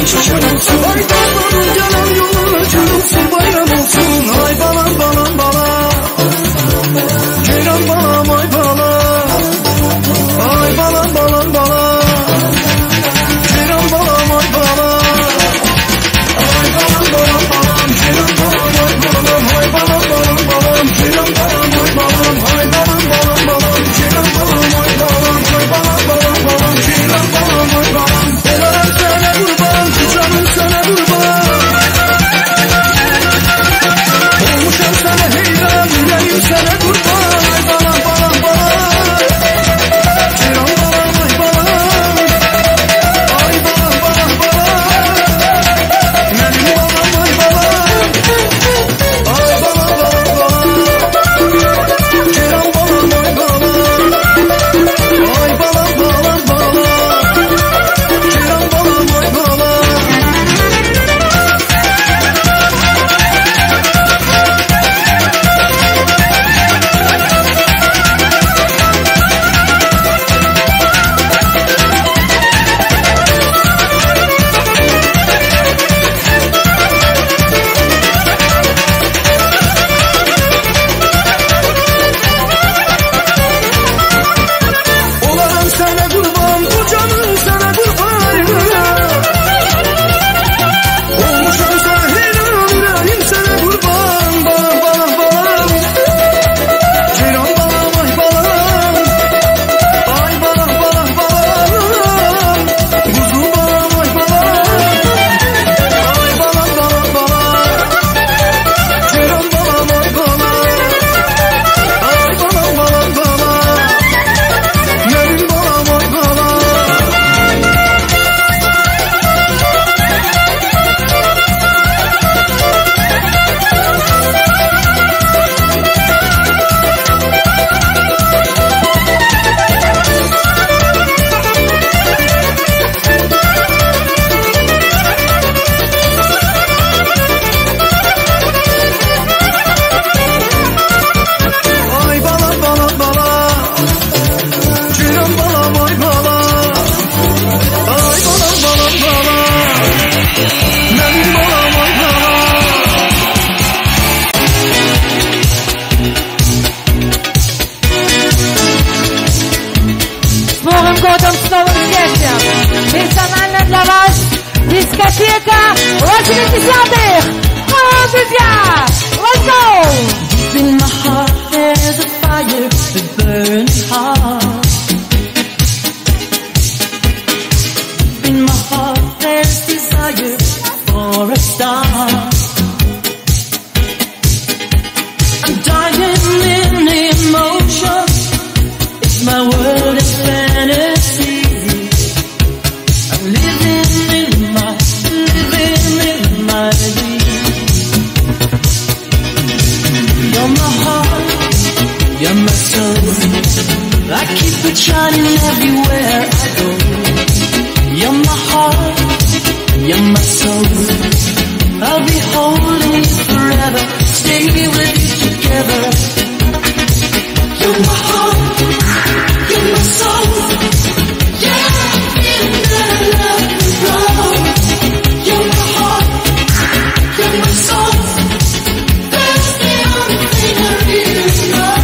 Şen olsun. Ay dostlarım gelen yoluna gül olsun bayram olsun. Ay balam balam balam. Ceylan balam ay balam. Ay balam balam balam. Ceylan balam ay balam. Ay balam balam balam. Ceylan balam ay balam. Ay balam balam balam. Ceylan balam ay balam. Ay balam balam balam. Ceylan balam ay balam. Ay balam balam balam. Ceylan balam ay balam. Olaram sana kurban, canım sana kurban. Olmuşam sana heyran, yüreğim sana kurban. Ay balam balam balam. Ceylan balam ay balam. Ay balam balam balam. Benim balam ay balam. Ay balam balam balam. Ceylan balam ay balam. Ay balam balam balam. Ceylan balam ay balam. Olaram sana kurban, bu canım sana kurban. Olmuşam sana heyran, yüreğim sana kurban. Balam balam balam. Ceylan balam ay balam. Ay balam balam balam. Kuzu balam ay balam. Ay balam balam balam. Ceylan balam ay balam. Ay balam balam balam. Benim balam ay balam. Ay balam balam balam. Ceylan balam ay balam. Ay balam balam balam. Benim balam ay balam. С Новым годом, с новым счастьем! Персонально для вас дискотека 80-х! О, друзья! Let's go! Deep in my heart there's a fire that burns hot. Deep in my heart there's desire for a star. I'm dying in emotion. It's my world is fantasy. I'm living in my, living in my dream. You're my heart, you're my soul. I keep it shining everywhere I go. You're my heart, you're my soul. I'll be holding you forever, stay with you together. You're my heart, you're my soul. Yeah, in the love grow. You're my heart, you're my soul. That's the only thing I really know.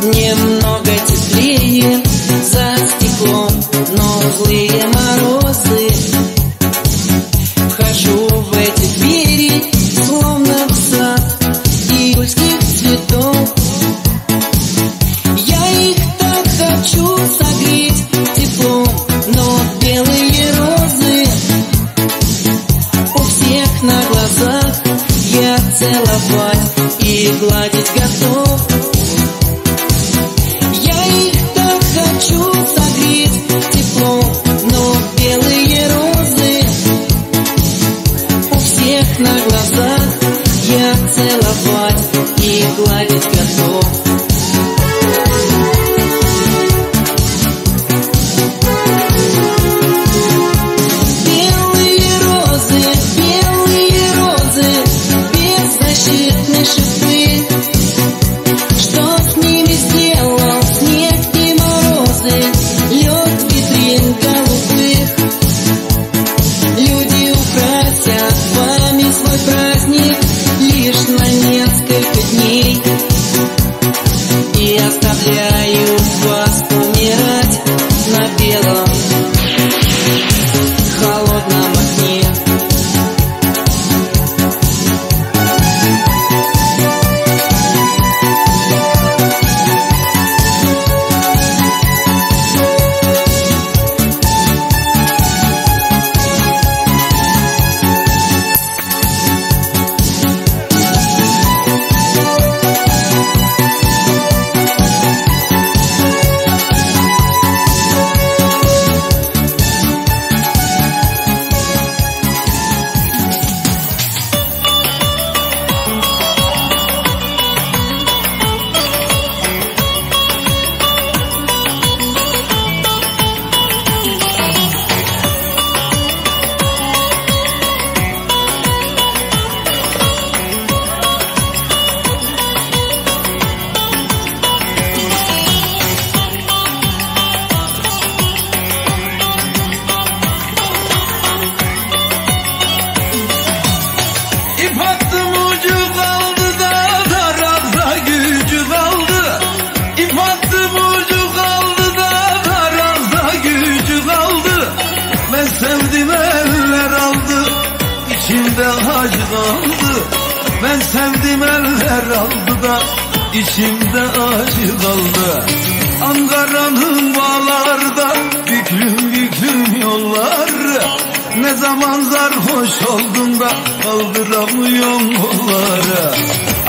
Немного теплее за стеклом, но злые морозы. Вхожу в эти двери, словно в сад июльских цветов. Я их так хочу согреть теплом, но белые розы da içimde acı kaldı. Ankara'nın bağlarda büklüm büklüm yolları. Ne zaman sarhoş oldun da kaldıramıyorum kolları.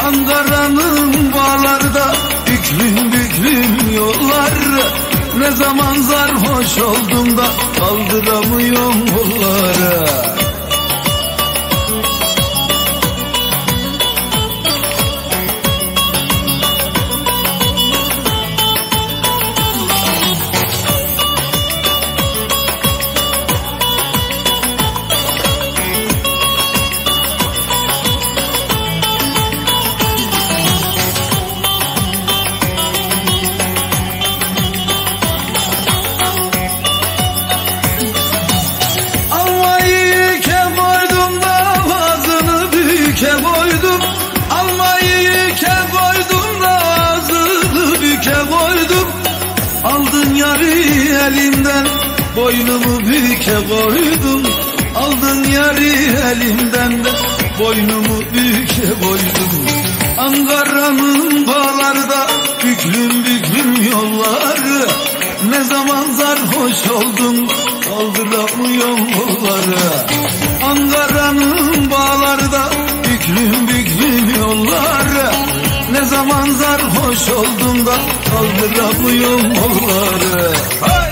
Ankara'nın bağlarda büklüm büklüm yolları. Ne zaman sarhoş oldun da kaldıramıyorum kolları. Elimden boynumu büke koydum. Aldın yarı elimden de boynumu büke koydum. Ankara'nın bağlarda büklüm büklüm yolları. Ne zaman sarhoş oldun kaldıramıyorum kolları. Ankara'nın bağlarda büklüm büklüm yolları. Ne zaman sarhoş oldun da kaldıramıyorum kolları. Hay!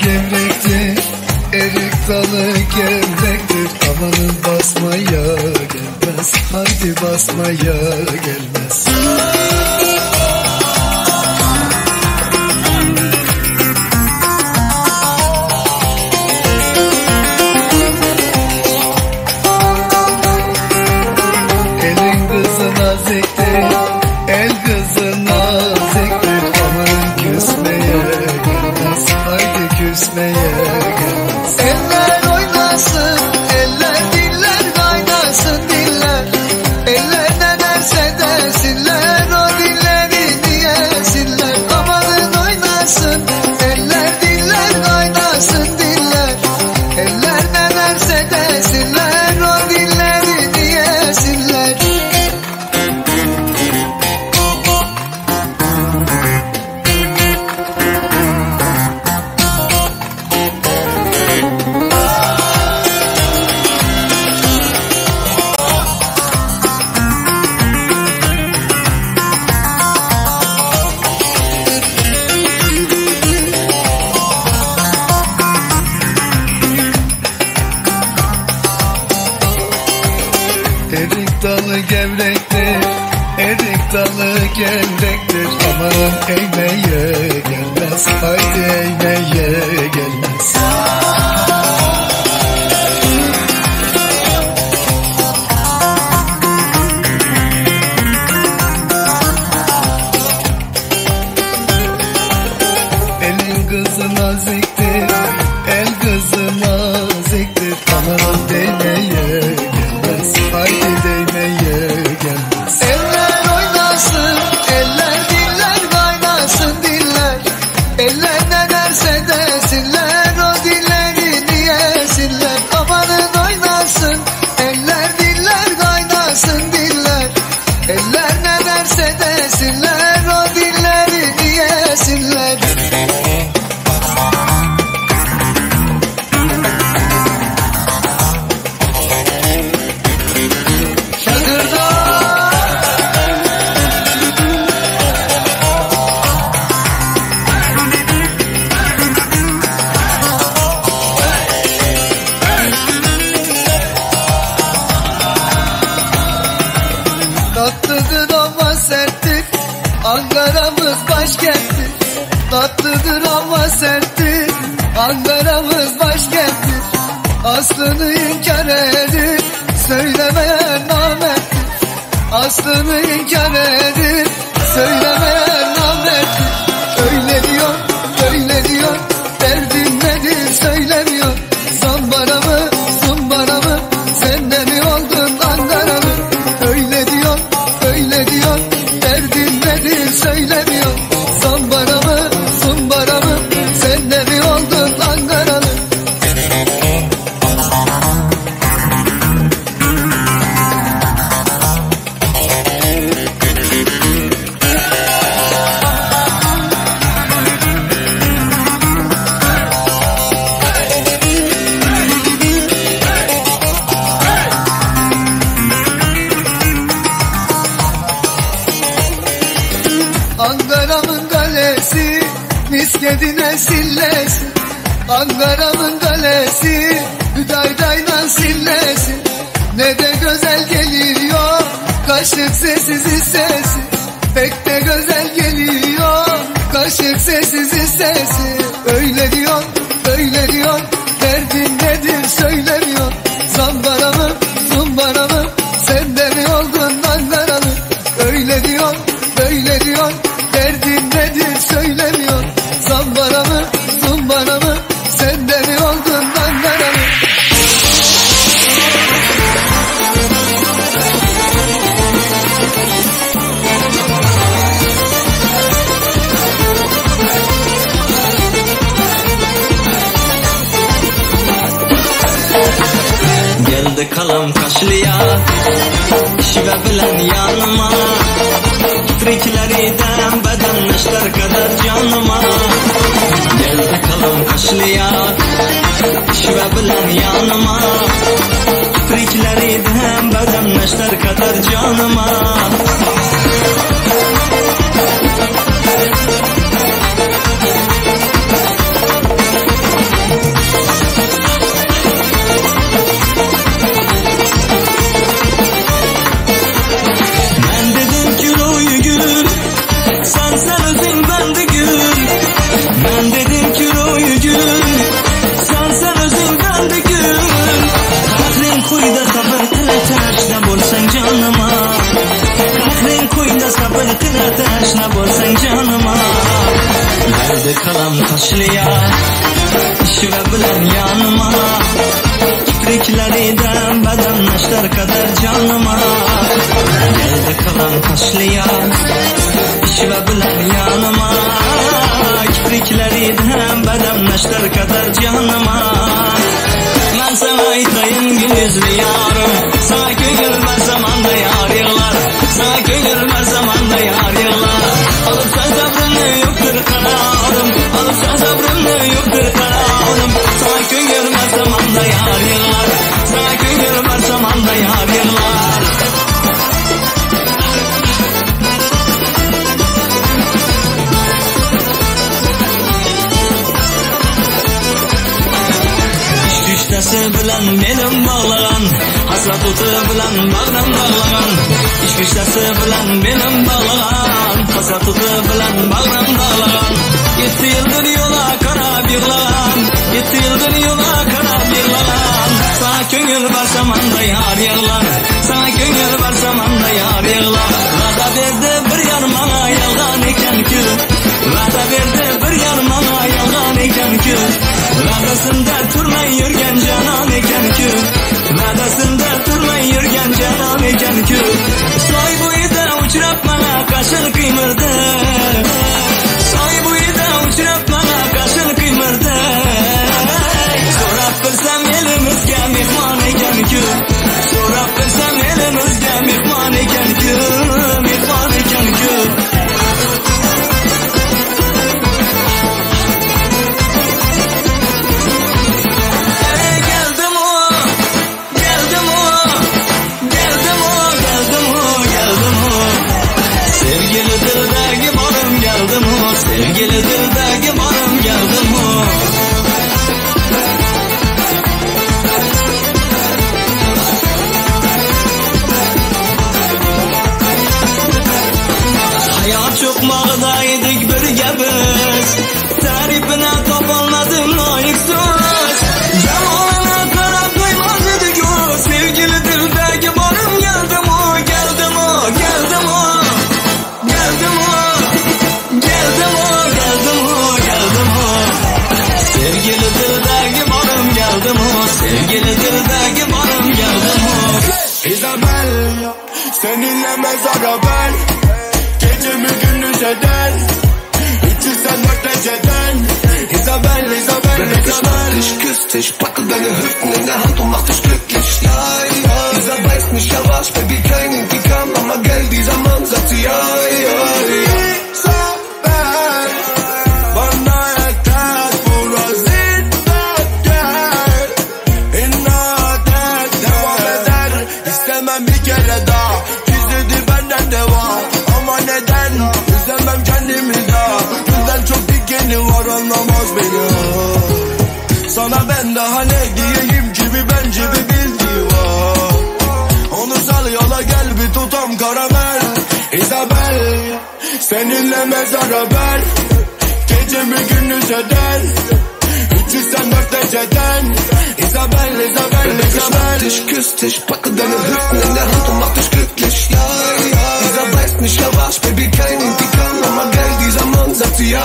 Gevrektir, erik dalı gevrektir. Amanın basmaya gelmez, haydi basmaya gelmez. Elin kızı naziktir, el kızı naziktir. Amanın küsmeye gelmez, haydi küsmeye gelmez. Eller oynasın, eller diller kaynasın diller. Eller ne derse desinler, o dilleri diyesinler. Amanın oynasın, eller diller kaynasın diller. Eller ne derse desinler, o dilleri diyesinler. Erik dalı gevrektir, erik dalı gevrektir. Amanın eğmeye gelmez, haydi eğmeye gelmez. Elin kızı naziktir, el kızı naziktir. Amanın değmeye gelmez, haydi değmeye gelmez. Eller oynasın, eller diller kaynasın diller. Eller ne derse desinler, o dilleri diyesinler. Amanın oynasın, eller diller kaynasın diller. Eller ne derse desinler, o dilleri diyesinler. Tatlıdır ama serttir, Ankara'mız başkenttir. Tatlıdır ama serttir, Ankara'mız başkenttir. Aslını inkar edip söylemeyen namerttir. Aslını inkar edip söylemeyen namerttir. Öyle diyor, öyle diyor, derdin nedir söylemiyor. Zambara mı, zumbara mı, sen de mi oldun Ankaralı? Öyle diyor, öyle diyor, derdin nedir söylemiyor. Zambara mı, zumbara mı, sen de mi oldun Ankaralı? Ankara'mın kalesi, miskedine sillesi. Ankara'mın kalesi, hüdaydayla sillesi. Ne de güzel geliyor, kaşık sessiz sesi. Pek de güzel geliyor, kaşık sessiz sesi. Öyle diyor, öyle diyor, derdin nedir söylemiyor. Zambara mı, zumbara mı, sen de mi oldun Ankaralı? Öyle diyor, böyle diyor, derdin nedir söylemiyor. Zambara mı, zumbara mı, sen de mi oldun Ankaralı? Geldi kalam taşlıya, şive bilen yanıma. Kiprikleriden beden neşter kadar canıma. Geldi kalam taşlıya, şive bilen yanıma. Kiprikleriden beden neşter kadar canıma. Ben dedim ki royu gül, sen sen özün ben de gül. Ben dedim ki royu gül, sen sen özün ben de gül. Kahrin kuyda sabır kıla taşla bolsan canıma. Kahrin kuyda sabır kıla taşla bolsan canıma. Geldi kalam taşlıya, şive bilen yanıma. Kiprikleriden beden neşter kadar canıma. Geldi kalam taşlıya, şive bilen yanıma. Kiprikleriden beden neşter kadar canıma. Ben sana aytayım gül yüzlü yarım, sana köngül ver zamanda yar yıllar. Sana köngül ver zamanda yar yıllar. Alıp sen sabrını yoktur kararım, alıp sen sabrını yoktur kararım. Sana köngül ver zamanda yar yıllar, sana köngül ver zamanda yar yıllar. Düştesi bilen benim bağlagan, hasret otu bilen bağrım dağlagan. İş güçtesi bilen benim bağlagan, hasret otu bilen bağrım dağlagan. 7 yıldır yola karab yığlagan, 7 yıldır yola karab yığlagan. Sana köngül versem anda yar yığlar, sana köngül versem anda yar yığlar. Vada verdi bir yar bana yalgan eken ki, vada verdi bir yar bana yalgan eken ki. Vadasında turmay yürgen canan eken ki, vadasında turmay yürgen canan eken ki. Soy boyida uçrab bana qaşın kıymirdi, soy boyida uçrab bana qaşın kıymirdi. So'rab bilsam elimizga mehmon ekan ku, so'rab bilsam elimizga mehmon ekan ku, mehmon ekan ku. Sevgili dildagi borim geldim o, sevgili dildagi borim geldim o. Hayot cho'qmog'ida edik birga biz, ta'rifini topolmadim loyiq so'z. Jamolini qarab qo'ymas edik o, sevgili dildagi borim geldim o, geldim o. mezara ben Gecemi gündüz eder 304 dereceden Isabel, Isabel, Baby, ich mach Isabel dich, küss dich, packe deine Hüften in der Hand und mach dich glücklich. Ja, ja. Dieser weiß nicht, ja was, Baby, kein Intikam, ama geldi zaman, sagt sie, ja, ja, ja. Isabel Bana yeter burası gel İnat et devam eder İstemem bir kere daha Gizledi benden deva Ama neden üzemem kendimi daha Gülden çok dikeni var anlamaz beni Sana ben daha ne diyeyim gibi bence bir bildiği var Onu sal yola gel bir tutam karamel Isabel Seninle mezara ben Gecemi gündüz eder 304 dereceden Isabel, Isabel, Baby, ich mach Isabel dich, küss dich, packe deine Hüften in der Hand und mach dich glücklich. Ja, ja. Dieser weiß nicht, ja was, Baby, kein Intikam, ama geldi zaman, sagt sie, ja,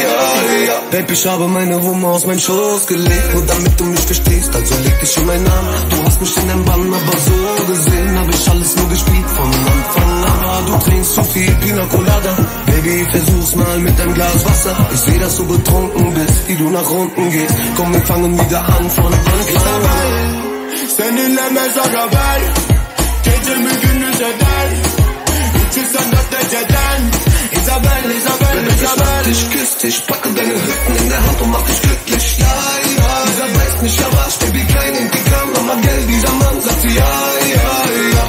ja, ja. Baby, ich habe meine Wumme aus meinem Schoß gelegt, nur damit du mich verstehst, also leg dich in meinen Arm. Du hast mich in deinem Bann, aber so gesehen hab ich alles nur gespielt von Anfang an. Aber du trinkst zu viel Pina Colada. Baby, versuch's mal mit einem Glas Wasser. Ich seh, dass du betrunken bist, wie du nach unten gehst. Komm, wir fangen wieder an von Anfang an. Seninle mezara ben Gecemi gündüz eder 304 dereceden Isabel, Isabel, Baby, ich mach Isabel dich, küss dich, packe deine Hüften in der Hand und mach dich glücklich. Ja, ja. Dieser weiß nicht, ja was, Baby, kein Intikam, ama geldi zaman, sagt sie, ja, ja, ja.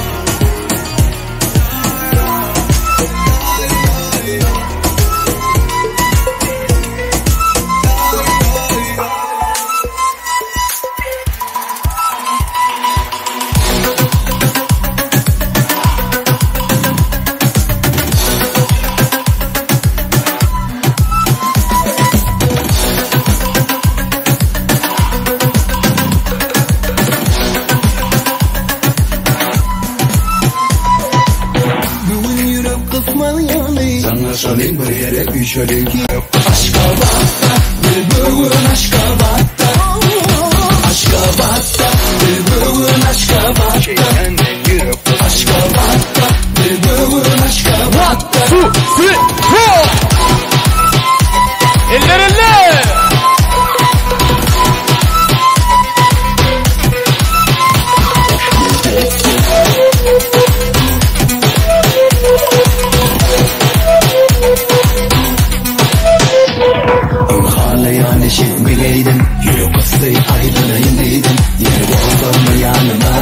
Bugün yürek kısmalı yani Sana salayım bir yere üşelim. Aşkabat'ta bir bugün Aşkabat'ta Aşkabat'ta bir bugün Aşkabat'ta Aşkabat'ta bir bugün Aşkabat'ta Two, three, four. Eller eller. Halayan eşit bileydim Yürü kıssı aydınayım dedim Yeri bozulma yanıma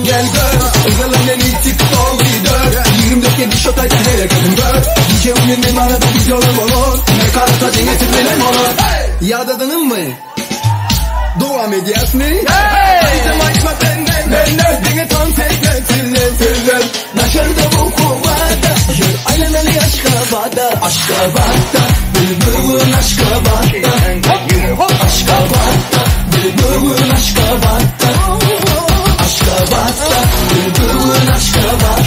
Gel gör, özellikle tik lider 24 yedi şotayda hele kadın gör Gece unendim arada bir yolum olur Ne karata dinletin benim olur Yadadının mı? Devam ediyorsun mi? Haydi maçma benden benden Beni tam tekrar tiller tiller Naşarda bu kovada Yür aylanali Aşkabada Aşkabada Bülbülün Aşkabada Aşkabada Bülbülün Aşkabada Aşkabada Bülbülün Aşkabada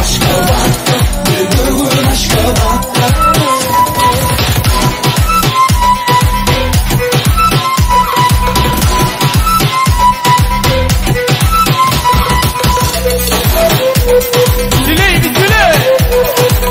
Aşkabada Bülbülün Aşkabada Dile, dile.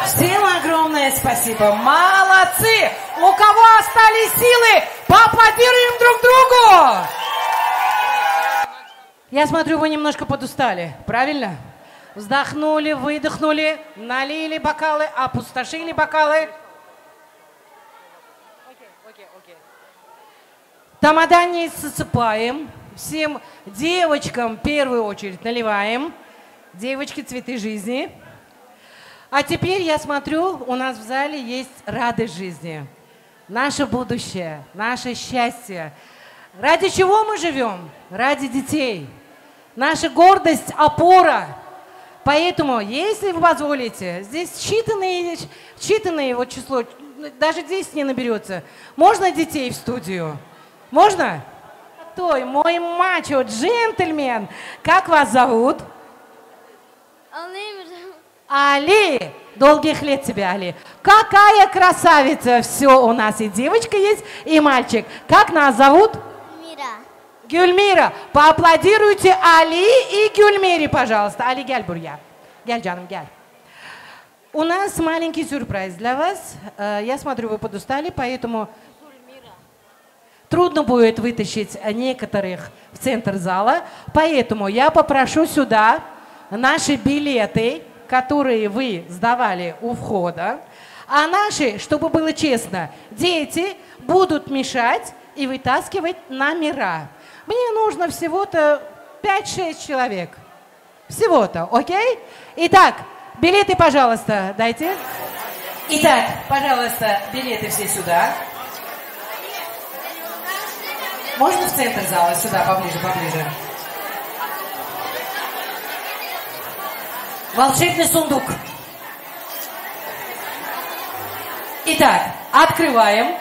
Всем огромное спасибо. Молодцы! У кого остались силы, поаплодируем друг другу! Я смотрю, вы немножко подустали, правильно? Вздохнули, выдохнули, налили бокалы, опустошили бокалы. Тамада не засыпаем. Всем девочкам в первую очередь наливаем. Девочки, цветы жизни. А теперь я смотрю, у нас в зале есть радость жизни. Наше будущее, наше счастье. Ради чего мы живем? Ради детей. Наша гордость, опора. Поэтому, если вы позволите, здесь считанные, считанные вот число, даже 10 не наберется. Можно детей в студию? Можно? Той, мой мачо, джентльмен. Как вас зовут? Али! Долгих лет тебе, Али. Какая красавица! Все, у нас и девочка есть, и мальчик. Как нас зовут? Мира. Гюльмира. Поаплодируйте Али и Гюльмире, пожалуйста. Али, gel buraya. Gel canım, gel. У нас маленький сюрприз для вас. Э, я смотрю, вы подустали, поэтому трудно будет вытащить некоторых в центр зала. Поэтому я попрошу сюда наши билеты, которые вы сдавали у входа. А наши, чтобы было честно, дети будут мешать и вытаскивать номера. Мне нужно всего-то 5-6 человек. Всего-то, окей? Итак, билеты, пожалуйста, дайте. Итак, пожалуйста, билеты все сюда. Можно в центр зала? Сюда, поближе, поближе. Волшебный сундук. Итак, открываем.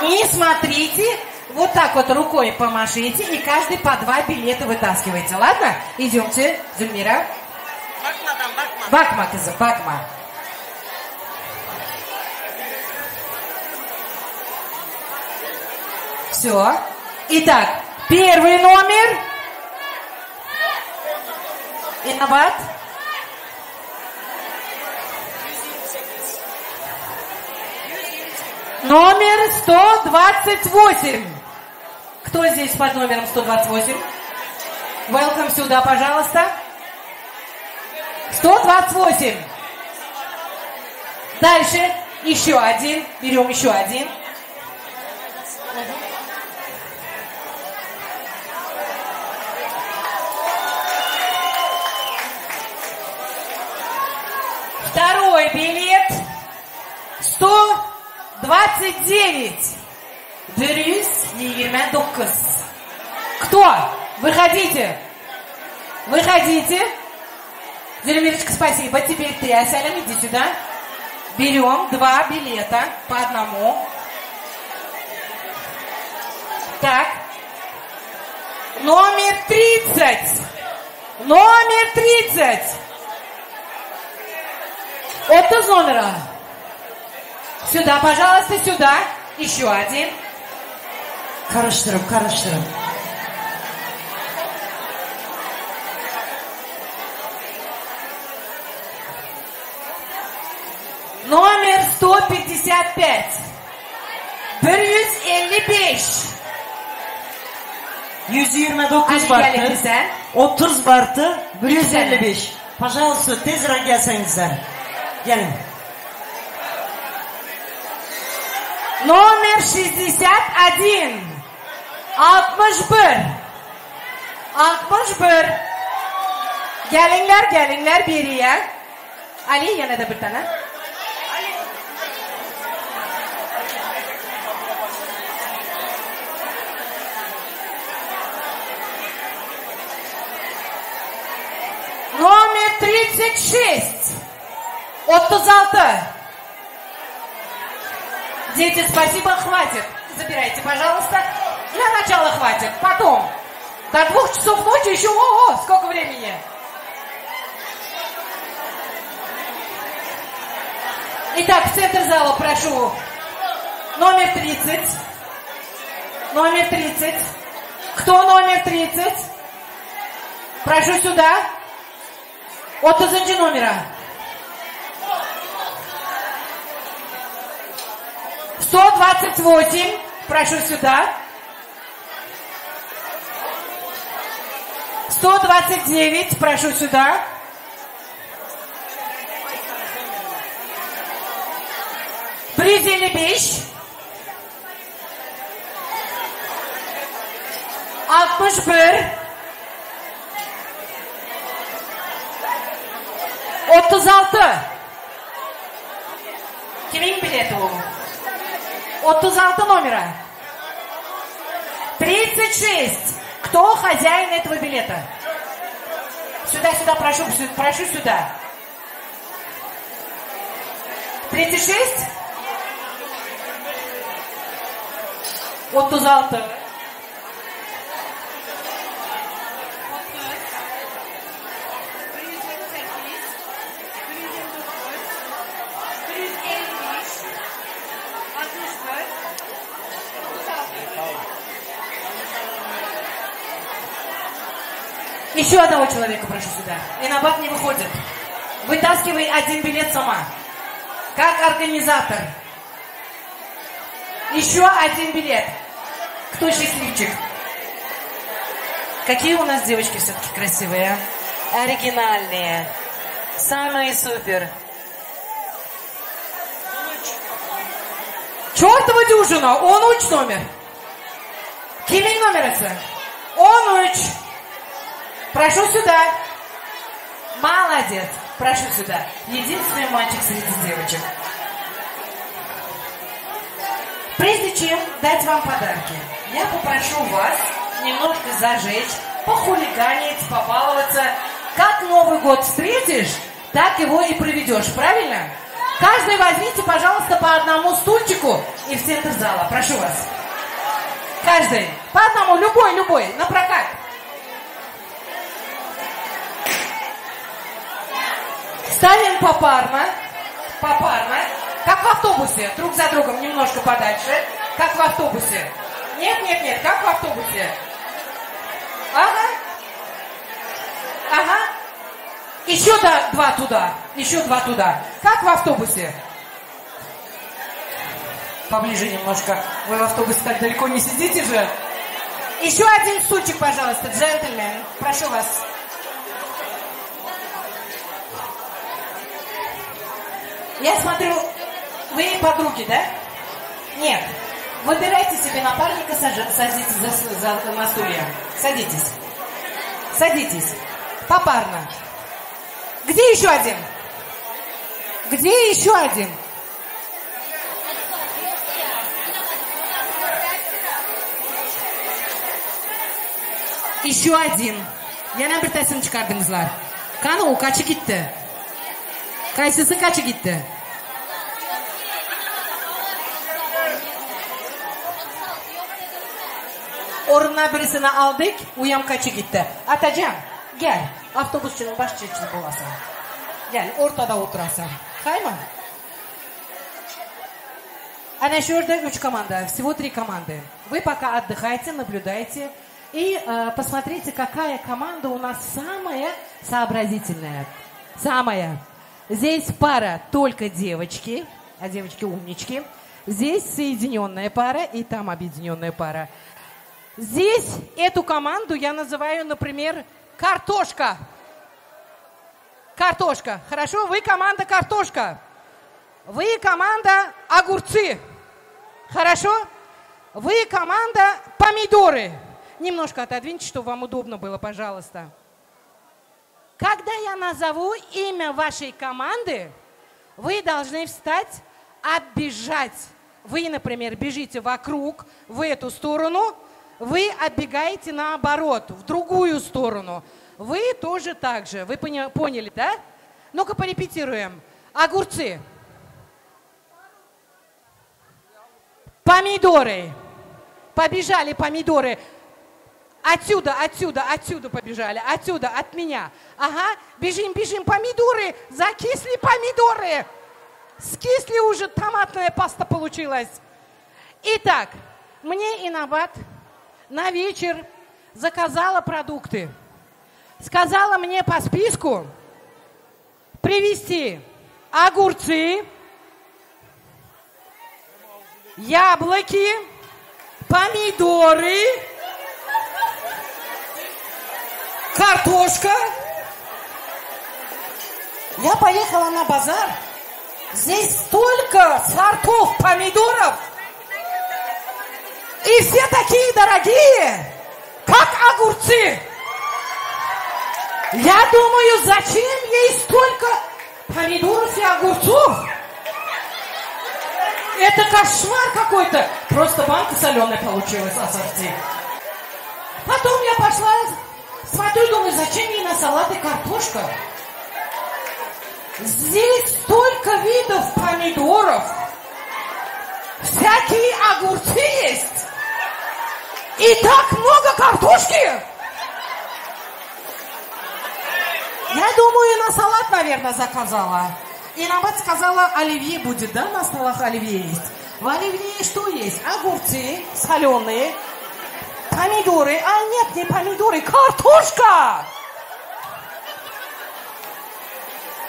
Не смотрите, вот так вот рукой помашите, и каждый по два билета вытаскивайте. Ладно? Идемте, Зульмира. Bakma, kızım, bakma. Все. Итак, первый номер. Инабат. Номер 128. Кто здесь под номером 128? Welcome сюда, пожалуйста. 128. Дальше еще один. Берем еще один. Второй билет. 129. 129. Кто? Выходите. Выходите. Зельмирочка, спасибо. Теперь ты, Асялем, иди сюда. Берем два билета по одному. Так. Номер 30. Номер 30. 30 nomera. Сюда, пожалуйста, сюда. Еще один. Karışdyryn, karışdyryn. Номер 155. 155. 129 Ali bardy. gelin sen. 30 bardy. 155. Пожалуйста, tizräk gelseňizler. Geliň. Номер 61. 61. 61. Geliňler, geliňler bäri. Ali ýene-de bir tane. Номер 36. 36. Дети, спасибо, хватит. Забирайте, пожалуйста. Для начала хватит. Потом. До двух часов ночи еще, ого, сколько времени. Итак, в центр зала прошу. Номер 30. Номер 30. Кто номер 30? Прошу сюда. 30 nomera. 128. Прошу сюда. 129. Прошу сюда. 155. 61. 36. Kimiň bileti bu? 36 nomera. 36. Кто хозяин этого билета? Сюда, сюда, прошу, прошу сюда. 36? 36. Еще одного человека прошу сюда. Инабат не выходит. Вытаскивай один билет сама. Как организатор. Еще один билет. Кто счастливчик? Какие у нас девочки все-таки красивые, а? Оригинальные. Самые супер. Чертова дюжина! On üç nomer. Kimiň nomerasy? On üç. Прошу сюда. Молодец. Прошу сюда. Единственный мальчик среди девочек. Прежде чем дать вам подарки, я попрошу вас немножко зажечь, похулиганить, побаловаться. Как Новый год встретишь, так его и проведешь, правильно? Каждый возьмите, пожалуйста, по одному стульчику и в центр зала. Прошу вас. Каждый. По одному, любой, любой, на прокат. Ставим попарно. Попарно. Как в автобусе. Друг за другом немножко подальше. Как в автобусе. Нет, нет, нет, как в автобусе. Ага. Ага. Еще да, два туда. Еще два туда. Как в автобусе. Поближе немножко. Вы в автобусе так далеко не сидите же. Еще один стульчик, пожалуйста, джентльмен. Прошу вас. Я смотрю, вы подруги, да? Нет. Выбирайте себе напарника, садитесь за, за, на стулья. Садитесь. Садитесь. Попарно. Где еще один? Где еще один? Еще один. Ýene birtasini çykardyňyzlar. Kany o kaçy gitdi? Kaýsysy kaçy gitdi? Ornuna birisini aldyk, uyam kaçy gitdi. Atajan, gel. Awtobusçynyň başçyçy bolasaň. Gel, ortada oturasaň. Haýma? Ana şu ýerde üç komanda, всего три команды. Вы пока отдыхайте, наблюдайте и э, посмотрите, какая команда у нас самая сообразительная. Самая. Здесь пара только девочки, а девочки умнички. Здесь соединенная пара и там объединенная пара. Здесь эту команду я называю, например, картошка. Картошка. Хорошо, вы команда картошка. Вы команда огурцы. Хорошо? Вы команда помидоры. Немножко отодвиньте, чтобы вам удобно было, пожалуйста. Когда я назову имя вашей команды, вы должны встать, оббежать. Вы, например, бежите вокруг, в эту сторону, вы оббегаете наоборот, в другую сторону. Вы тоже так же. Вы поняли, да? Ну-ка порепетируем. Огурцы. Помидоры. Побежали помидоры. Отсюда, отсюда, отсюда побежали. Отсюда, от меня. Ага, бежим, бежим. Помидоры. Закисли помидоры. Скисли уже, томатная паста получилась. Итак, мне Инабат на вечер заказала продукты. Сказала мне по списку привезти огурцы, яблоки, помидоры, картошка. Я поехала на базар. Здесь столько сортов помидоров. И все такие дорогие, как огурцы. Я думаю, зачем ей столько помидоров и огурцов? Это кошмар какой-то. Просто банка соленая получилась ассорти. Потом я пошла, смотрю, думаю, зачем ей на салаты картошка? Здесь столько видов помидоров. Всякие огурцы есть. И так много картошки. Я думаю, на салат, наверное, заказала. И нам сказала, оливье будет, да, на столах оливье есть. В оливье что есть? Огурцы соленые, помидоры. А нет, не помидоры, картошка!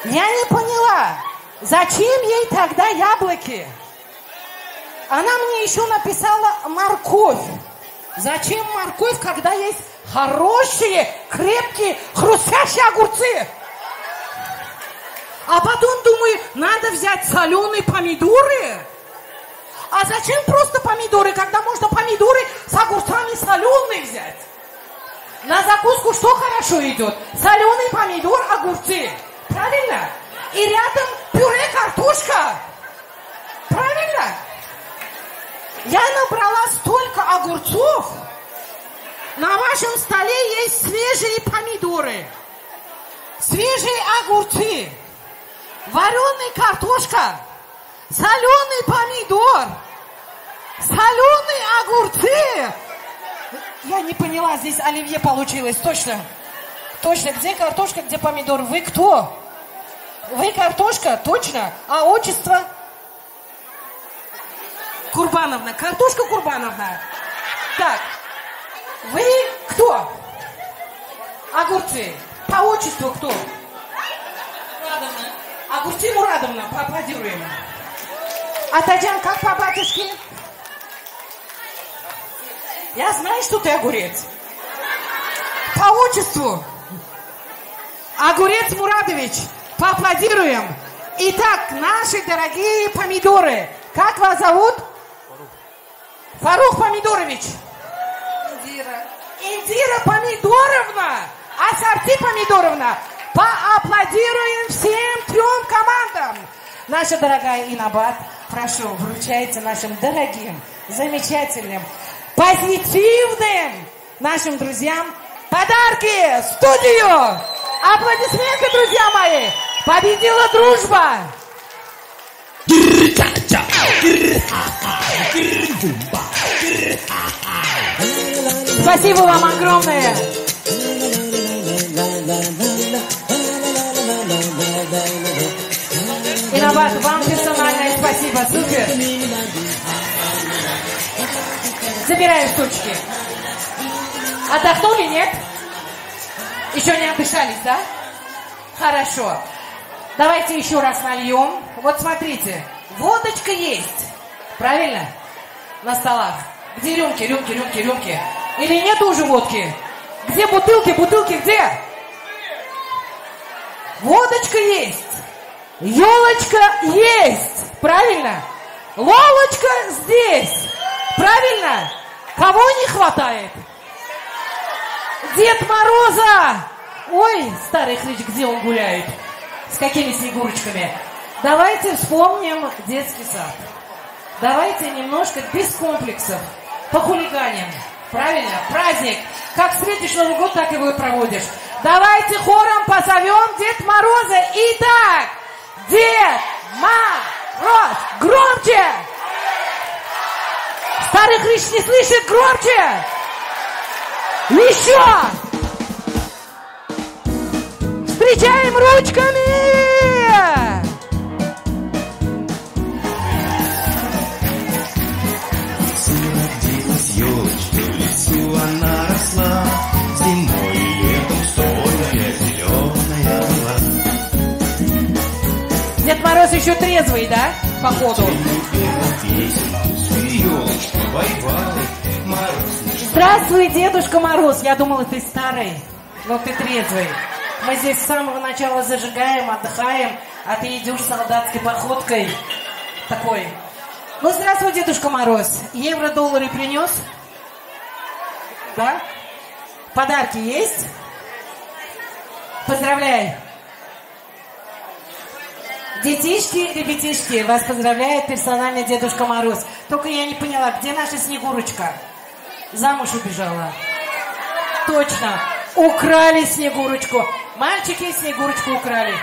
Я не поняла, зачем ей тогда яблоки? Она мне еще написала морковь. Зачем морковь, когда есть хорошие, крепкие, хрустящие огурцы? А потом думаю, надо взять соленые помидоры. А зачем просто помидоры, когда можно помидоры с огурцами соленые взять? На закуску что хорошо идет? Соленый помидор, огурцы. Правильно? И рядом пюре картошка. Правильно? Я набрала столько огурцов. На вашем столе есть свежие помидоры, свежие огурцы, вареная картошка, соленый помидор, соленые огурцы. Я не поняла, здесь оливье получилось, точно. Точно, где картошка, где помидор? Вы кто? Вы картошка, точно? А отчество? Курбановна, картошка Курбановна. Так, вы кто? Огурцы. По отчеству кто? Мурадовна. Огурцы Мурадовна, поаплодируем. Атаджан, как по батюшке? Я знаю, что ты огурец. По отчеству. Огурец Мурадович, поаплодируем. Итак, наши дорогие помидоры. Как вас зовут? Фарух. Фарух Помидорович. Индира. Индира Помидоровна. Ассорти Помидоровна. Поаплодируем всем трем командам. Наша дорогая Инабат, прошу, вручайте нашим дорогим, замечательным, позитивным нашим друзьям подарки в студию. Аплодисменты, друзья мои! Победила дружба! Спасибо вам огромное! Инабат, вам персональное спасибо, супер! Забираем штучки. Отдохнули, нет? Еще не отдышались, да? Хорошо. Давайте еще раз нальем. Вот смотрите, водочка есть. Правильно? На столах. Где рюмки, рюмки, рюмки, рюмки? Или нет уже водки? Где бутылки, бутылки, где? Водочка есть. Елочка есть. Правильно? Лолочка здесь. Правильно? Кого не хватает? Дед Мороза! Ой, старый хрыч, где он гуляет? С какими снегурочками? Давайте вспомним детский сад. Давайте немножко без комплексов похулиганим. Правильно? Праздник. Как встретишь Новый год, так его и проводишь. Давайте хором позовем Дед Мороза. Итак, Дед Мороз! Громче! Старый хрыч не слышит, громче! Еще! Встречаем ручками! Родилась елочка, в лесу она росла, зимой и летом стройная, зеленая была. Дед Мороз еще трезвый, да, походу? Здравствуй, Дедушка Мороз. Я думала, ты старый, но ты трезвый. Мы здесь с самого начала зажигаем, отдыхаем, а ты идешь солдатской походкой такой. Ну, здравствуй, Дедушка Мороз. Евро-доллары принес? Да? Подарки есть? Поздравляй. Детишки, ребятишки, вас поздравляет персональный Дедушка Мороз. Только я не поняла, где наша Снегурочка? Замуж убежала. Точно. Украли Снегурочку. Мальчики Снегурочку украли.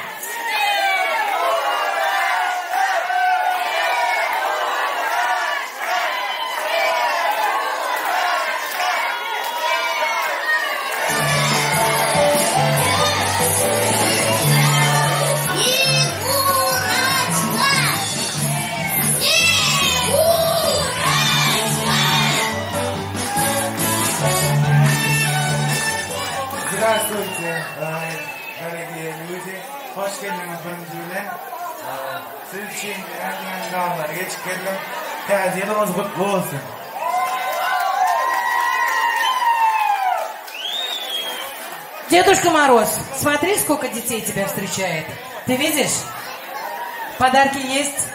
Здравствуйте, дорогие люди. Hoş geldiňiz birinji bilen. Siz üçin ähli geçip geldim. Täze ýylyňyz gutly bolsun. Дедушка Мороз, смотри, сколько детей тебя встречает. Ты видишь? Подарки есть?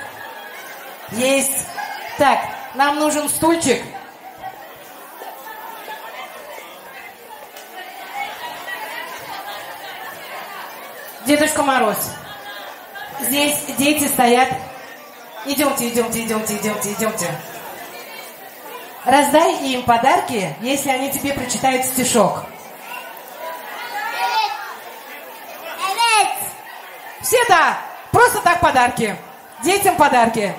Есть. Так, нам нужен стульчик. Дедушка Мороз, здесь дети стоят. Идемте, идемте, идемте, идемте, идемте. Раздай им подарки, если они тебе прочитают стишок. Все да, просто так подарки. Детям подарки.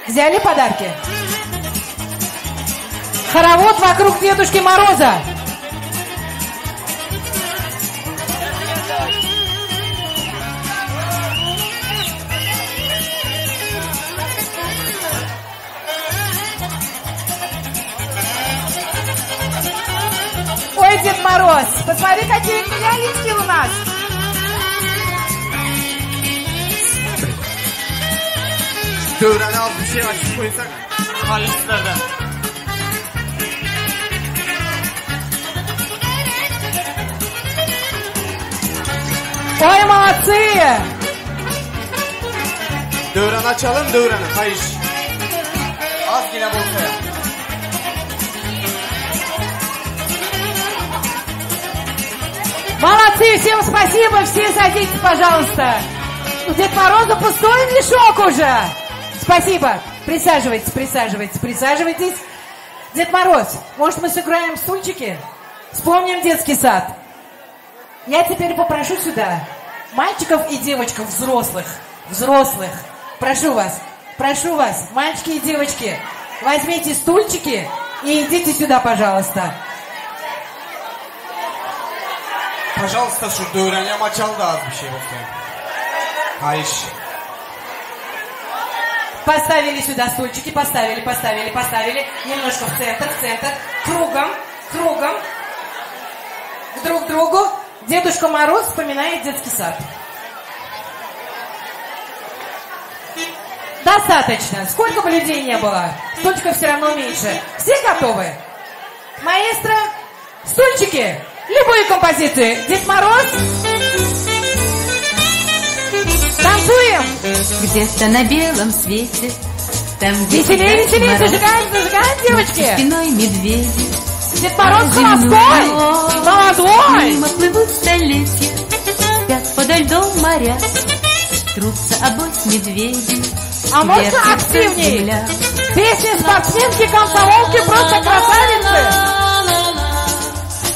Взяли подарки? Хоровод вокруг Дедушки Мороза. Ой, Дед Мороз, посмотри, какие ялинки у нас. Döwran az bir şey açyp goýsak. Halyçlardan. Ой, молодцы! Döwran açalım, döwrany, haýyş. Az yine bolsa. Молодцы, всем спасибо, все садитесь, пожалуйста. У Дед Мороза пустой мешок уже. Спасибо. Присаживайтесь, присаживайтесь, присаживайтесь. Дед Мороз, может, мы сыграем в стульчики? Вспомним детский сад. Я теперь попрошу сюда мальчиков и девочков, взрослых, взрослых. Прошу вас, прошу вас, мальчики и девочки, возьмите стульчики и идите сюда, пожалуйста. Пожалуйста, şu döwrany açaly da az bir şey bolsa. Haýyş. Поставили сюда стульчики, поставили, поставили, поставили. Немножко в центр, в центр. Кругом, кругом. Друг к другу. Дедушка Мороз вспоминает детский сад. Достаточно. Сколько бы людей не было, стульчиков все равно меньше. Все готовы? Маэстро, стульчики, любую композицию. Дед Мороз. Танцуем! Где-то на белом свете, там, где Веселее, всегда веселее, мороз, зажигаем, зажигаем, девочки! Спиной медведи. Дед Мороз а земной холостой! Молодой! Мимо плывут столетия, спят подо льдом моря, трутся обоз медведи. А можно вертится активней? земля. Песни спортсменки, комсомолки, просто красавицы!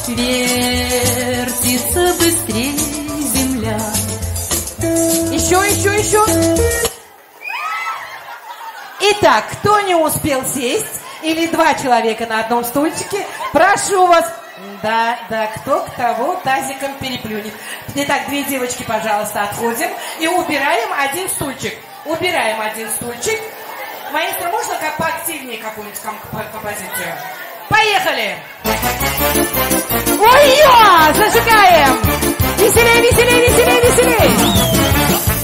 Вертится быстрее земля. Еще, еще, еще. Итак, кто не успел сесть, или два человека на одном стульчике, прошу вас. Да, да, кто к того тазиком переплюнет. Итак, две девочки, пожалуйста, отходим и убираем один стульчик. Убираем один стульчик. Маэстро, можно как поактивнее какую-нибудь композицию? Поехали! Ой-ё! Зажигаем! Веселей, веселей, веселей, веселей!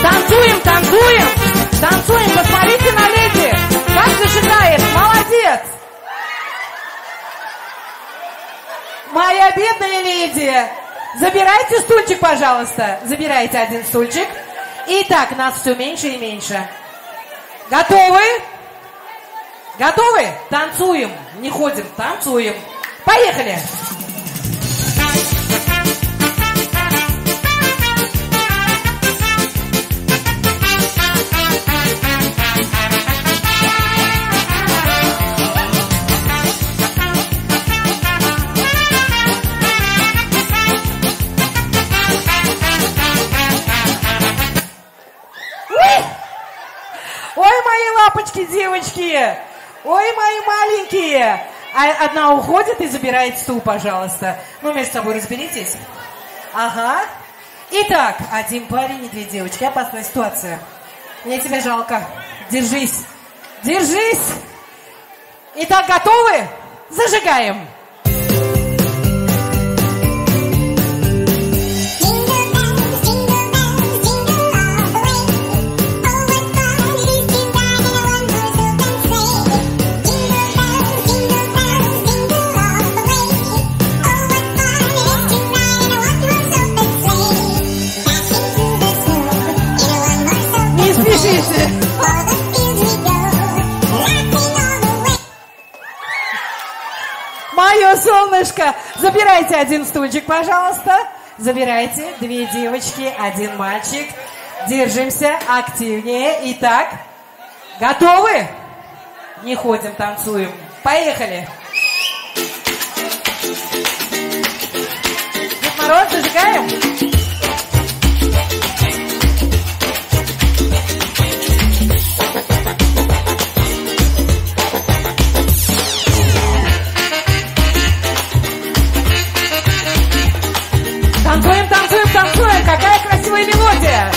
Танцуем, танцуем! Танцуем! Посмотрите на леди! Как зажигает! Молодец! Моя Забирайте стульчик, пожалуйста. Забирайте один стульчик. Итак, нас все меньше и меньше. Готовы? Готовы? Танцуем. Не ходим, танцуем. Поехали! Ой, мои лапочки, девочки! Ой, мои маленькие! А одна уходит и забирает стул, пожалуйста. Ну, между собой разберитесь. Ага. Итак, один парень и две девочки. Опасная ситуация. Мне тебя жалко. Держись. Держись. Итак, готовы? Зажигаем. Не спешите. Мое солнышко, забирайте один стульчик, пожалуйста. Забирайте. Две девочки, один мальчик. Держимся активнее. Итак, готовы? Не ходим, танцуем. Поехали. Дед Мороз, зажигаем? Танцуем, танцуем, танцуем! Какая красивая мелодия!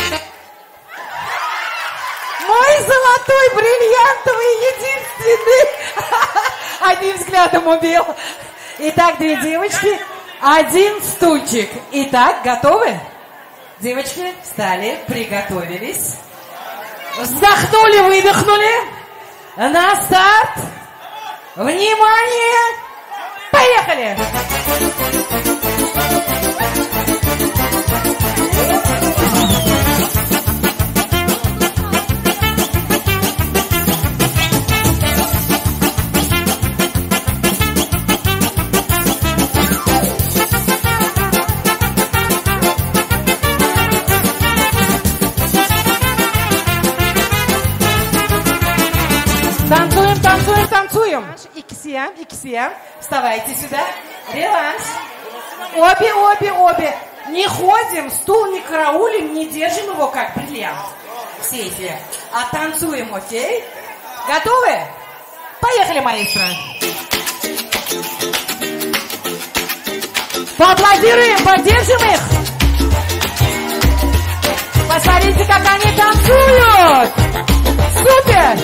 Мой золотой, бриллиантовый, единственный! Одним взглядом убил. Итак, две девочки, один стульчик. Итак, готовы? Девочки встали, приготовились. Вздохнули, выдохнули. На старт. Внимание! Поехали! Танцуем, танцуем, танцуем. Ikkisiyam, ikkisiyam. Вставайте сюда. Реванш. Обе, обе, обе. Не ходим, стул не караулим, не держим его как бриллиант в сейфе. А танцуем, окей? Готовы? Поехали, маэстро. Поаплодируем, поддержим их. Посмотрите, как они танцуют. Супер!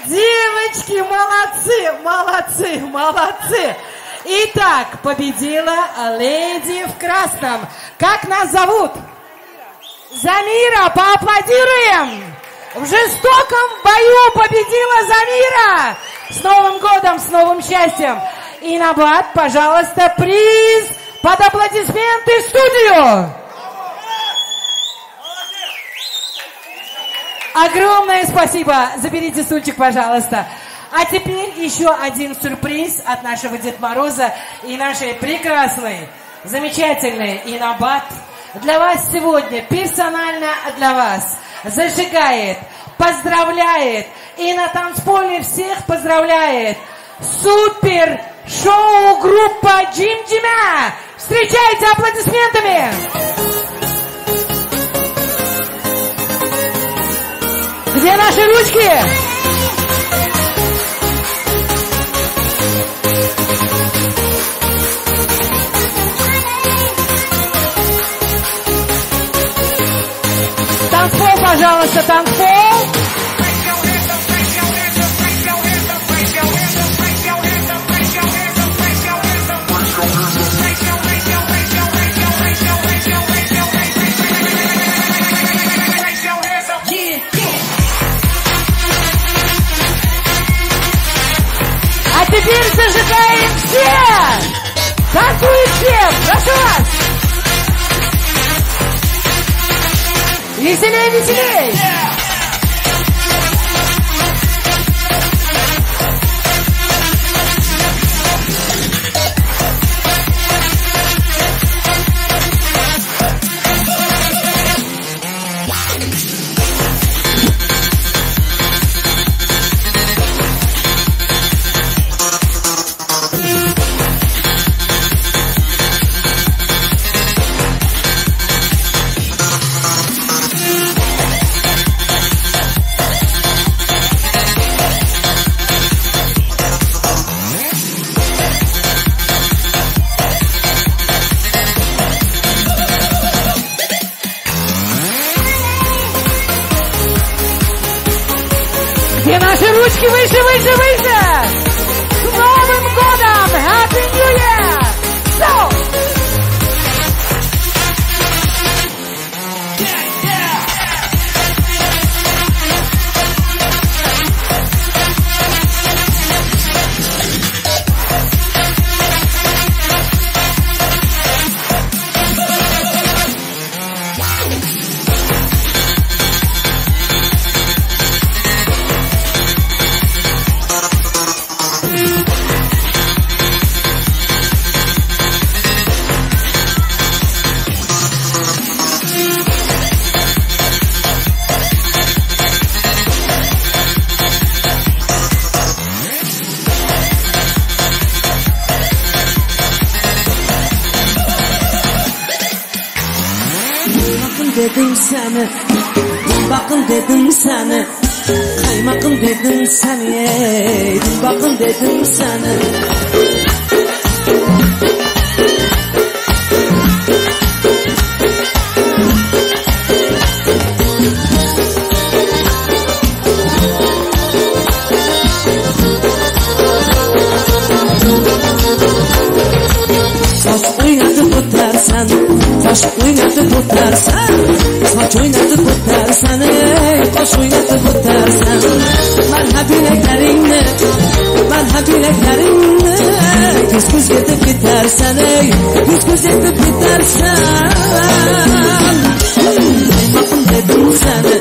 Девочки, молодцы, молодцы, молодцы. Итак, победила леди в красном. Как нас зовут? Замира, поаплодируем! В жестоком бою победила Замира! С Новым годом, с новым счастьем! И Набат, пожалуйста, приз под аплодисменты в студию! Огромное спасибо! Заберите стульчик, пожалуйста. А теперь еще один сюрприз от нашего Дед Мороза и нашей прекрасной, замечательной Инабат. Для вас сегодня, персонально для вас, зажигает, поздравляет и на танцполе всех поздравляет супер шоу группа Джим-Джимя. Встречайте аплодисментами! Где наши ручки? Танцпол, пожалуйста, танцпол. теперь зажигаем все! Танцуем все! Прошу вас! Веселей, веселей! Где наши ручки? Выше, выше, выше! С Новым годом! Happy New Year! So! Bakın dedim seni, bakın dedim seni, kaymakım dedim seni, bakın dedim seni. Saç oynatıp ötersen, taş oynatıp ötersen, saç oynatıp ötersen, ey taş oynatıp ötersen. Merhab bileklerinle, merhab bileklerinle, göz göz edip gidersen, ey göz göz edip gidersen. Kaymakım dedim seni,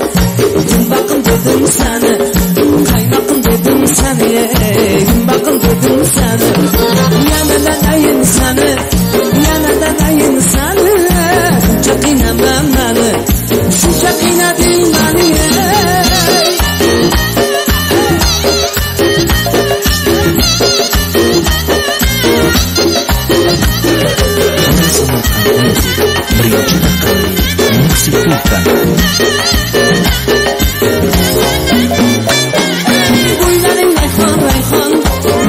bakın dedim seni, kaymakım dedim seni, ey bakın dedim seni. Yana da seni, yana da seni, shuncha qiynama mani, shuncha qiynading mani. Birinchi raqamli musiqiy kanali. Bo'ylaring rayhon rayhon,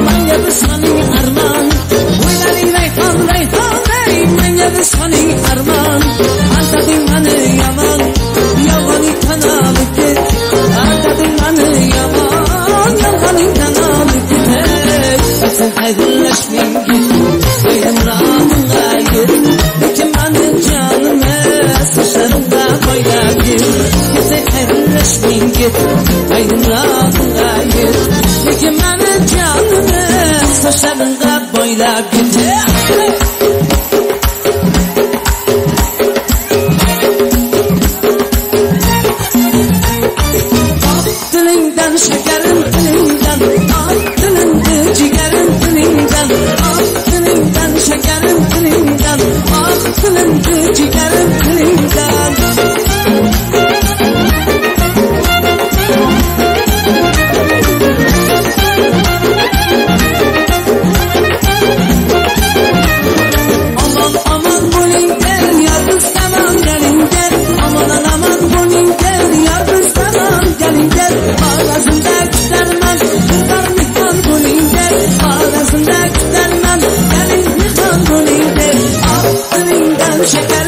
manga bir soning armon. Bo'ylaring rayhon rayhon, ey manga bir soning armon. Aldading mani yomon, yolg'oningdan olib ket. Aldading mani yomon, yolg'oningdan olib ket. Sen xayrlashming ket, murodimga yet. Lekin mani jonimni sochlarimga boylab ket. Sen xayrlashming ket, murodimga yet. Lekin mani jonimni sochlarimga boylab ket. Tilingdan shakarim tilingdan, ah tilingdi jigarim tilingdan, ah tilingdan shakarim tilingdan, ah tilingdi jigarim tilingdan. Aman aman bo'ling der, yar biz tamam galing der. Aman aman bo'ling der, yar biz tamam galing der. Arasında kutarman, kutar mehmon bo'ling der. Arasında kutarman, galing mehmon bo'ling der. Ah tilingdan shakar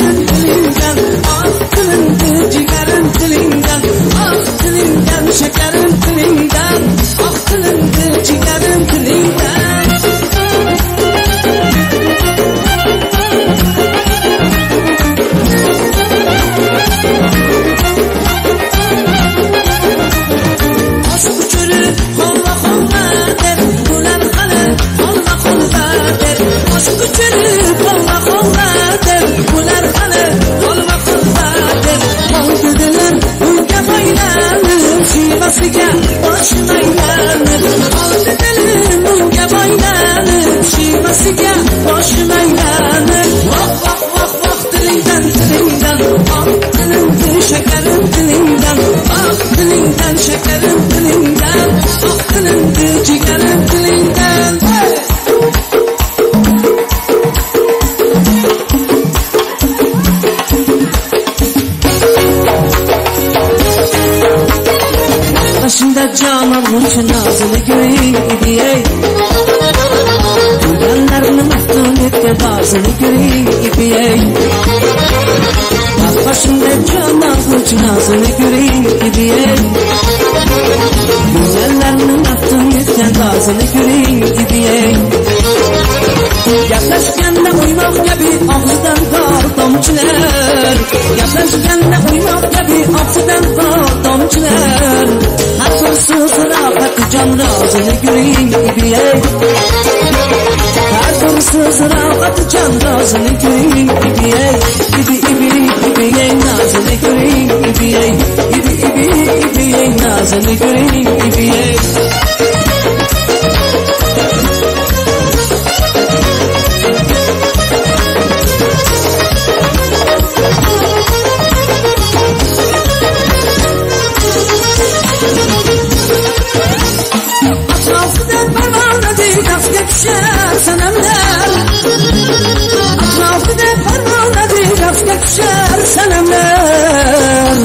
boshim aylanib, Qoldi dilim unga boylanib, Shivasiga boshim aylanib. Voh, voh, voh, voh, tilingdan, tilingdan, Oh, tilingdi shakarim tilingdan, Oh, tilingdan shakarim tilingdan, Oh, tilingdi jigarim tilingdan. Hey! Başında canan uçun nazını göreyim ey. Duyanlarını maftun etken bazını göreyim ey. Başında canan uçun nazını göreyim ey. Güzellerini maftun etken bazını göreyim ey. Gaplashganda uymoq kabi og'zidan qor tomchilar, Gaplashganda uymoq kabi og'zidan qor tomchilar. Har bir so'zi rohat jon rozini ko'ring ey. Har bir so'zi rohat jon rozini ko'ring ey. Ibi ibi ibi ey nazini ko'ring ey. Ibi ibi ibi ey nazini ko'ring ey. Atrofida parvonadek raqsga tushar sanamlar, Atrofida parvonadek raqsga tushar sanamlar.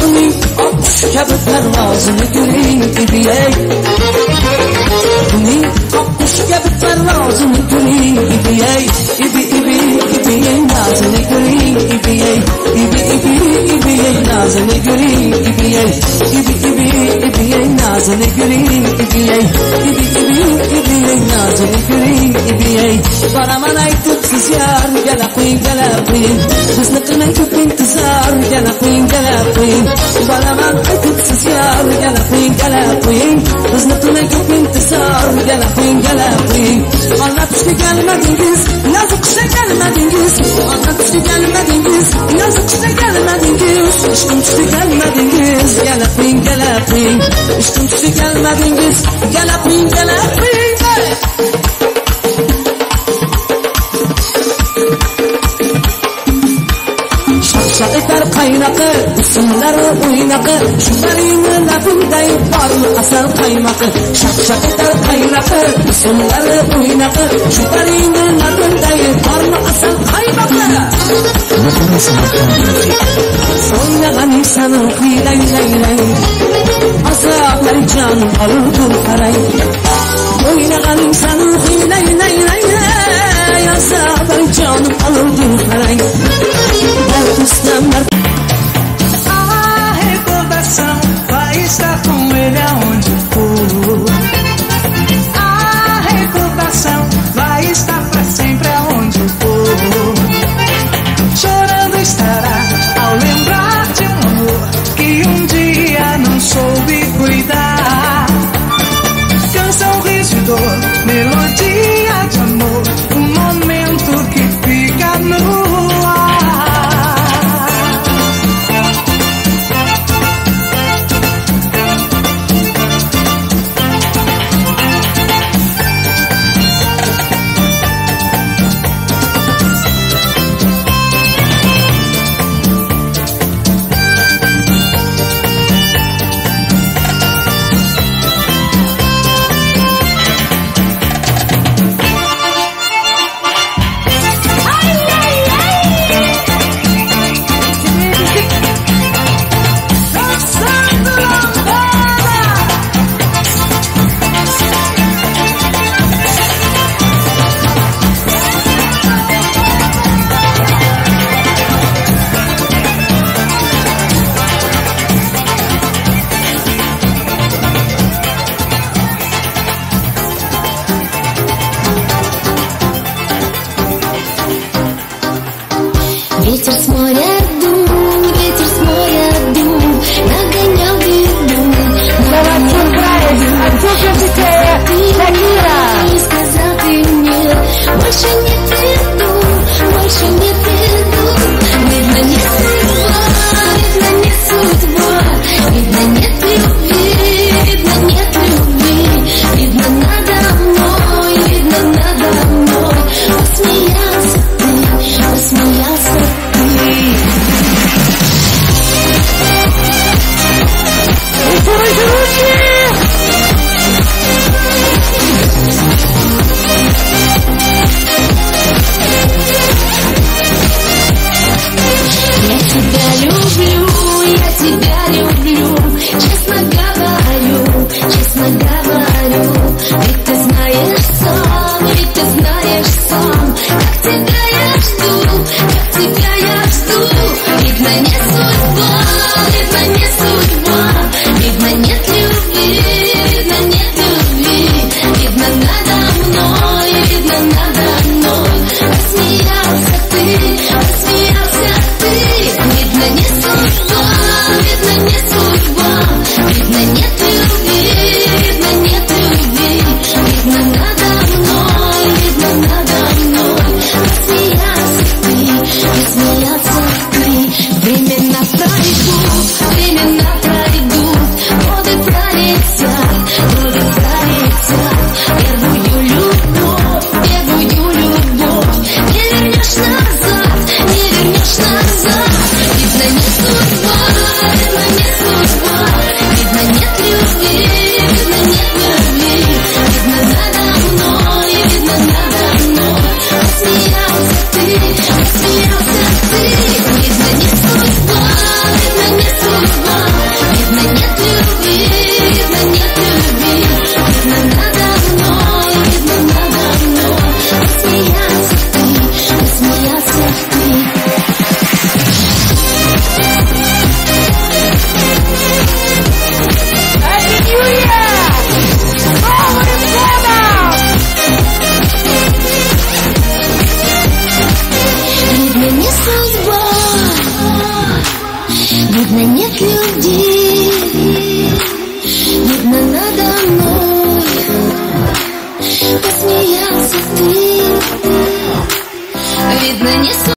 Uning oq qush kabi parvozini ko'ring ey. Uning oq qush kabi parvozini ko'ring ey. Ibi ibi ibi ey nazini ko'ring ey. Ibi ibi ibi ey nazini ko'ring ey. Ibi ibi ibi ey nazini ko'ring ey. Ibi ibi ibi ey nazini ko'ring ey. Boraman aytibsiz yor, gala qo'ying, gala qo'ying. Bizni qilmang ko'p intizor, gala qo'ying, gala qo'ying. Boraman aytibsiz yor, gala qo'ying, gala qo'ying. Bizni qilmang ko'p intizor, gala qo'ying, gala qo'ying. Olma pishdi kelmadingiz, yozi qishda kelmadingiz. Olma pishdi kelmadingiz, yozi qishda kelmadingiz. Ishqim tushdi kelmadingiz, gala qo'ying, gala qo'ying. Ishqim tushdi kelmadingiz, gala qo'ying, gala qo'ying. Hey! Shaq etar qaynaqi, ismlari o'ynaqi, Shubaringni labinday bormi asal qaymaqi. Shaq shaq etar qaynaqi, ismlari o'ynaqi, Shubaringni labinday bormi asal qaymaqi. Bukhara Samarqand Music. O'ynaganing sani qiylay lay lay, Azoblar jonim oldi qaray. O'ynaganing sani qiylay lay lay lay, Azoblar jonim oldi qaray. A recordação vai estar com ele aonde for. A recordação vai estar pra sempre aonde for. Chorando estará ao lembrar de um amor que um dia não soube cuidar. Canção, riso e dor, melodia de amor, um momento que fica no Видно, нет людей, видно надо мной. Посмеялся.